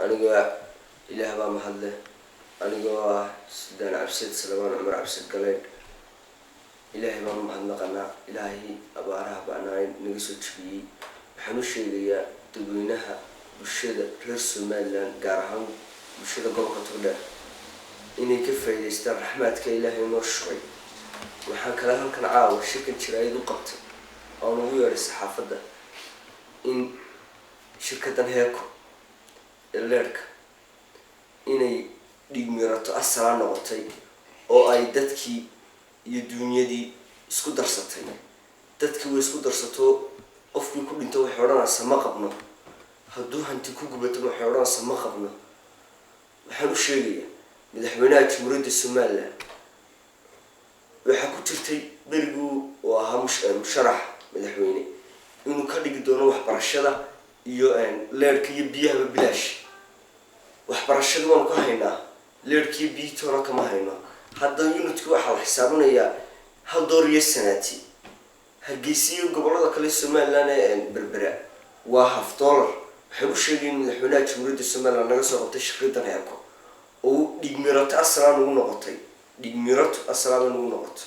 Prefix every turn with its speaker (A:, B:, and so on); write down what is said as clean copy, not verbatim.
A: Anigoo Ilaah baa mahadleh, anigoo ah Suldaan Cabsid Salabaan Cumar Cabsid Galeydh, Ilaahay baan u mahadnaqanaa. Ilaahay abaaraha ba'naayn naga soo jebiyey. Waxaan u sheegayaa dadweynaha bulshada reer Somaliland, gaar ahaan bulshada gobolka Togdheer, inay ka faa'iidaystaan raxmaadka Ilaahay noo shubay. Waxaan kale halkan caawa shirkan jaraa'id u qabtay oon ugu yeedhay saxaafadda in shirkaddan Heeko ee leerhka inay dhiigmiirato asalaa noqotay oo ay dadkii iyo duunyadii isku darsatay. Dadkii way isku darsato. Qofkii ku dhinto waxay odhanaysaa ma qabno, hadduu hanti ku gubato waxay odhanaysaa ma qabno. Waxaan u sheegayaa madaxweynaha Jamhuuriyadda Somaliland, waxaa ku jirtay beriguu oo ahaa musharax madaxweyne inuu ka dhigi doono waxbarashada iyo leerhka iyo biyahaba bilaash. Waxbarashadii waanu ka haynaa, leerhkiiyo biyitoona kama hayno. Hadda unitkii waxaa la xisaabinayaa $1 iyo sanaati. Hargeysa iyo gobolada kale Somaliland ee Berbera waa half dollar. Waxaan u sheegay in madaxweynaha Jamhuuriyadda Somaliland naga soo qabtay shirkadan Heeko oo dhigmirato asalaan ugu noqotay, dhigmirato asalaaba nagu noqotay.